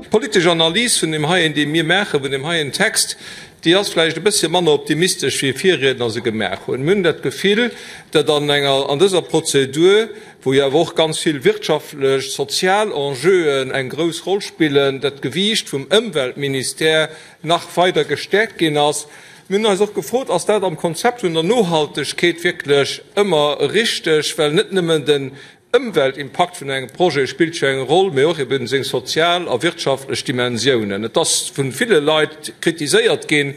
D'politesch Analys vun deem heien, déi mir maachen, vun deem heien Text, déi ass vläicht e bëssche manner optimistesch, wéi Virriedner se gemaach hunn. Mir hunn dat Gefill, datt an enger, an dëser Prozedur, wou jo awer och ganz vill wirtschaftlech, sozial Enjeuen eng grouss Roll spillen, dat d'Gewiicht vum Ëmweltministère nach weider gestäerkt ginn ass. Mir hunn eis och gefrot, Ass dat am Konzept vun der Nohaltegkeet wierklech ëmmer richteg? Well net nëmmen den Ëmweltimpakt vun engem Projet spillt jo eng Roll, mee och eben seng sozial a wirtschaftlech Dimensiounen. Et ass vu ville Leit kritiséiert ginn,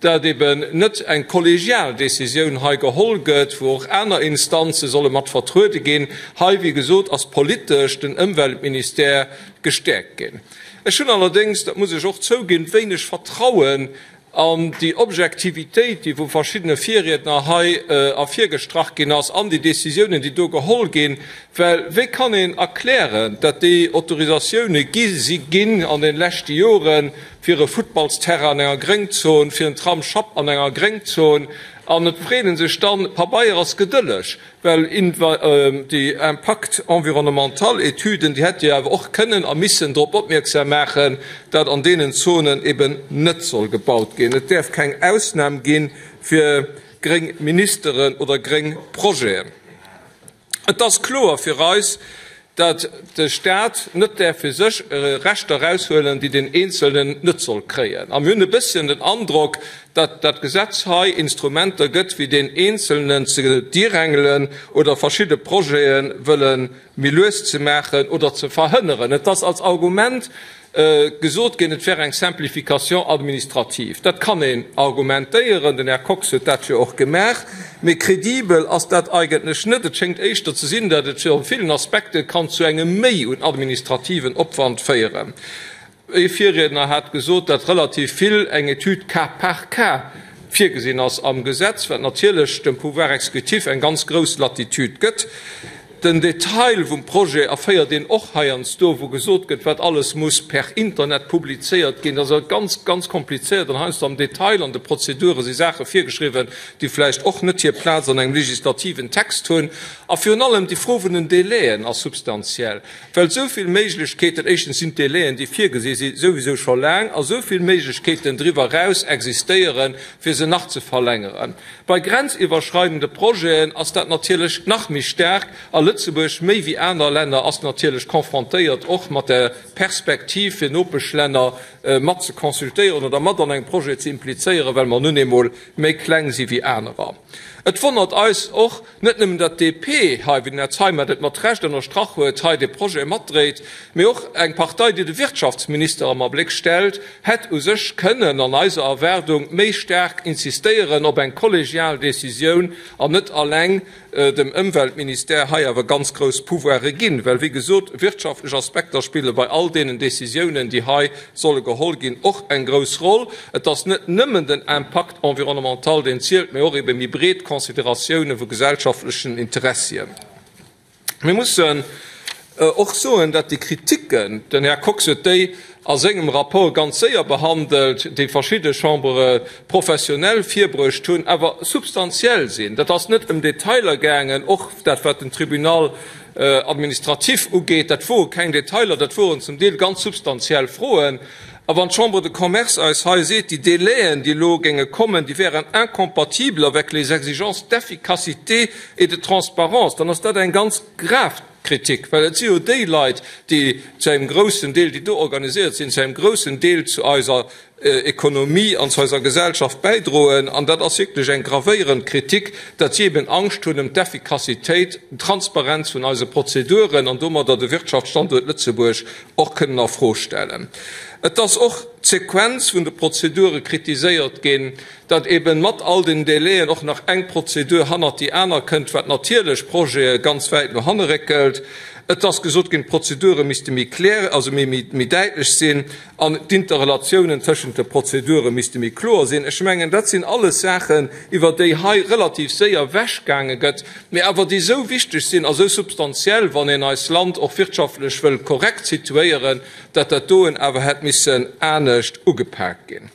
dat eben net eng kollegial Décisioun hei geholl gëtt, wou och aner Instanze solle mat vertruede ginn. Hei, wéi gesot, ass politesch den Ëmweltministère gestäerkt ginn. Ech hunn allerdéngs, dat muss ech och zouginn, wéineg Vertrauen An déi Objektivitéit, déi vu verschiddene Virriedner hei ervirgestrach ginn ass, an déi Décisiounen, déi do geholl ginn, well wéi kann een erklären, datt déi Autorisatioune gi si ginn an de leschte Jore fir e Futtballsterrain an enger Gréngzon, fir en Tramsschapp an enger Gréngzon, an et freet ee sech dann, Pabeier ass gedëlleg, Well déi Impact environnemental Etüden, déi hätte jo awer och kënnen a missen drop opmierksam maachen, dat an deenen Zonen eben net soll gebaut ginn. Et däerf keng Ausnam gi fir gréng Ministeren oder gréng Projeten. Et ass kloer fir eis, dat de Stat net däerf fir sech Rechter eraushuelen, déi den Eenzelnen net soll kréien. A mir hunn e bësschen den Androck, dat dat Gesetz hei Instrumenter gëtt, fir deen Eenzelnen ze dirängelen oder verschidde Projete wëlle méi lues ze maachen oder ze verhënneren. Et ass als Argument gesot ginn, et wär eng Simplification administrative. Dat kann een argumentéieren, den Här Kox huet dat jo och gemaach, mee credibel ass dat eigentlech net. Et schéngt éischter ze sinn, datt et a villen Aspekte kann zu engem Méi un administrativen Opwand féieren. Ee Virriedner hat gesot, datt relativ vill eng Étude cas par cas virgesinn ass am Gesetz, wat natierlech dem Pouvoir exécutif eng ganz grouss Latitude gëtt. Den Detail vum Projet erféiert een och heiansdo, wou gesot gëtt, wat alles muss per Internet publizéiert ginn. Dat ass ganz, ganz komplizéiert an heiansdo am Detail an de Prozedure si Saache virgeschriwwen, déi vläicht och net hir Plaz an engem legislativen Text hunn. A virun allem déi Fro vun den Délaiën ass substantiell, well esou vill Méiglechkeeten, éischtens sinn d'Délaiën, déi virgesi si souwisou scho laang, a esou vill Méiglechkeeten driwwer eraus existéieren, fir se nach ze verlängeren. Bei grenziwwerschreidende Projeten ass dat natierlech nach méi staark, a Lëtzebuerg méi wéi aner Länner ass natierlech confrontéiert och mat der Perspektiv fir Nopeschlänner mat ze consultéieren oder mat an engem Projet ze implizéieren, well mer nun eemol méi kleng si wéi anerer. Et wonnert eis och net nëmmen, datt d'DP hei, wéi den Här Zeimet et mat Recht ënnerstrach huet, hei dee Projet matdréit, mee och eng Partei, déi de Wirtschaftsminister am Abléck stellt, hätt u sech kënnen an eiser Erwaardung méi staark insistéieren op eng kollegial Décisioun an net alleng dem Ëmweltministère hei awer ganz grouss Pouvoire ginn, well wéi gesot wirtschaftlech Aspekter spille bei all deenen Décisiounen, déi hei solle geholl ginn, och eng grouss Roll. Et ass net nëmmen den Impact environnemental, deen zielt, mä och ebe méi breet Consideratioune vu gesellschaftlechen Interessien. Mir mussen och soen, datt déi Kritiken, den Här Kox huet déi a sengem Rapport ganz séier behandelt, déi verschidde Chambres professionnelles virbruecht hunn, awer substantiell sinn. Dat ass net ëm Detailer gaangen, och dat wat den Tribunal administratif ugeet, dat wore keng Detailer, dat woren zum Deel ganz substantiell Froen. A wann d'Chambre de Commerce eis hei seet, déi Délaiën, déi elo géinge kommen, déi wären incompatibles avec les exigences d'efficacité et de transparence, dann ass dat eng ganz grav Kritik, well et si jo déi Leit, déi zu engem groussen Deel, déi do organisiert sinn, zu engem groussen Deel zu eiser Ekonomie an zu eiser Gesellschaft bäidroen. An dat ass wierklech eng gravéierend Kritik, datt si eben Angscht hunn ëm d'Effikassitéit, d'Transparenz vun eise Prozeduren an domadder de Wirtschaftsstanduert Lëtzebuerg och kënnen a Fro stellen. Et ass och d'Sequenz vun de Prozedure kritiséiert ginn, datt eben mat all den Délaiën och nach eng Prozedur hannert déi aner kënnt, wat natierlech Projete ganz wäit no hanne réckelt. Et ass gesot ginn, d'Prozedure misste méi clair, also méi däitlech sinn an d'Interrelatiounen tëschent de Prozedure misste méi kloer sinn. Ech mengen, dat sinn alles Saachen, iwwer déi hei relativ séier ewechgaange gëtt, mee awer déi esou wichteg sinn a sou substantiell, wann een eist Land och wirtschaftlech wëll korrekt situéieren, datt dat doen awer hätt missen anescht ugepaakt ginn.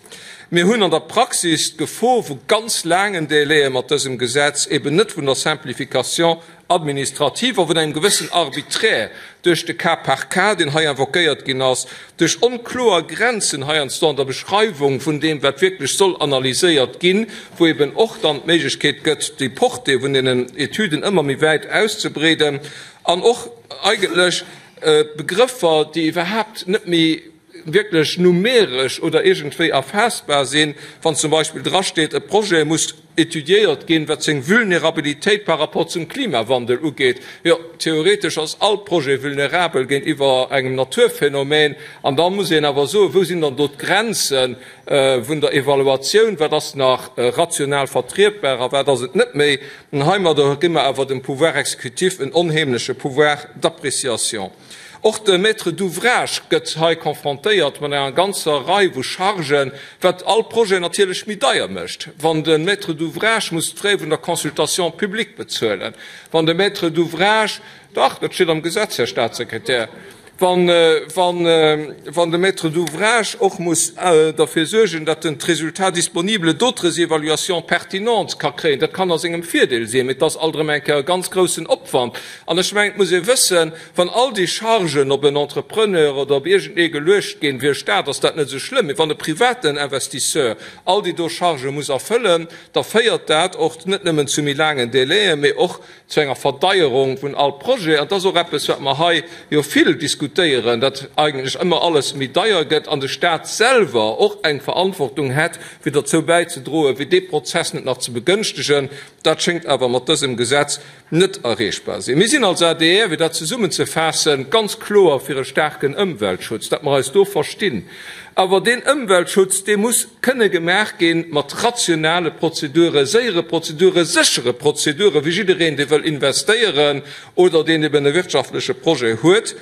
Mir hunn an der Praxis d'Gefor vu ganz laangen Délaie mat dësem Gesetz, eben net vun der Simplification administrative a vun engem gewëssen Arbitraire duerch de Cas par cas, deen hei invoquéiert ginn ass, duerch onkloer Grenzen heiansdo an der Beschreiwung vun deem, wat wierklech soll analyséiert ginn, wou eben och dann d'Méiglechkeet gëtt, déi Portée vun deenen Etüden ëmmer méi wäit auszebreeden an och eigentlech Begrëffer, déi iwwerhaapt net méi wierklech numeresch oder iergendwéi erfaassbar sinn, wann zum Beispill drasteet, e Projet muss étudiéiert ginn, wat seng Vulnerabilitéit par rapport zum Klimawandel ugeet. Jo, theoretesch ass all Projet vulnerabel géintiwwer engem Naturphänomen. An da muss een awer soen, wou sinn dann do d'Grenze vun der Evaluatioun, wat ass nach rational vertrietbar a wat ass et net méi? An heimadder gi mer awer dem Pouvoir exécutif en onheemleche Pouvoir d'appréciation. Och de Maître d'ouvrage gëtt hei confrontéiert mat enger ganzer Rei vu Chargen, wat all Projet natierlech méi deier mécht, wann de Maître d'ouvrage muss d'Frais vun der Consultation publique bezuelen, wann de Maître d'ouvrage, dach, dat steet am Gesetz, Här Statssekretär, wann, wann de Maître d'ouvrage och muss derfir suergen, datt en d'Résultats disponibles d'autres évaluations pertinentes ka kréien. Dat kann a sengem Virdeel sinn, mee et ass alt erëm eng Kéier e ganz groussen Opwand. An ech mengen, et muss ee wëssen, Wann all déi Chargen op en Entrepreneur oder op iergendee geluecht ginn, fir e Staat ass dat net esou schlëmm, mee wann e privaten Investisseur all déi do Chargë muss erfëllen, da féiert dat och net nëmmen zu méi laangen Délaië, mee och zu enger Verdeierung vun all Projet. An dat ass och eppes, wat mer hei jo vill diskutéieren, datt eigentlech ëmmer alles méi deier gëtt an de Staat selwer och eng Verantwortung hätt, fir derzou bäizedroen, fir dee Prozess net nach ze begënschtegen. Dat schéngt awer mat dësem Gesetz net erreechbar sinn. Mir sinn als adr, fir dat zesummenzefaassen, ganz kloer fir e staarken Ëmweltschutz, datt mer eis do verstinn. Awer deen Ëmweltschutz, dee muss kënne gemaach gi mat rationale Prozedure, séiere Prozedure, séchere Prozedure fir jiddereen, dee wëll investéieren oder deen eben e wirtschaftleche Projet huet.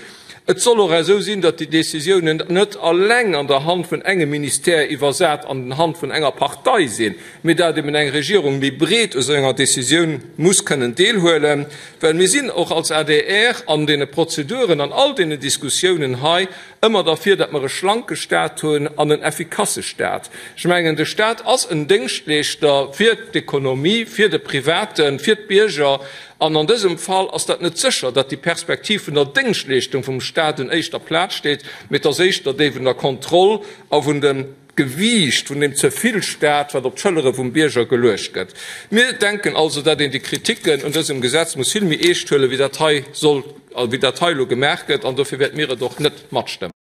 Et soll och esou sinn, datt déi Décisiounen net alleng an der Hand vun engem Ministère iwwersat an den Hand vun enger Partei sinn, mee dat eben eng Regierung méi breet u sou enger Décisioun muss kënnen deelhuelen, well mir sinn och als adr an deene Prozeduren, an all deenen Diskussiounen hei ëmmer derfir, datt mer e schlanke Stat hunn an en effikasse Stat. Ech mengen, de Stat ass en Déngschtleeschter fir d'Ekonomie, fir de Privaten, fir d'Bierger. An an dësem Fall ass dat net sécher, datt déi Perspektiv vun der Déngschtleeschtung vum Stat un éischter Plaz steet, mee et ass éischter déi vun der Kontroll a vun dem Gewiicht vun deem Zevill Stat, wat op d'Schëllere vum Bierger geluecht gëtt. Mir denken also, datt een déi Kriticken un dësem Gesetz muss vill méi eescht huelen, wéi dat hei soll, wéi dat hei elo gemaach gëtt, an dofir wäerte mir et och net matstëmmen.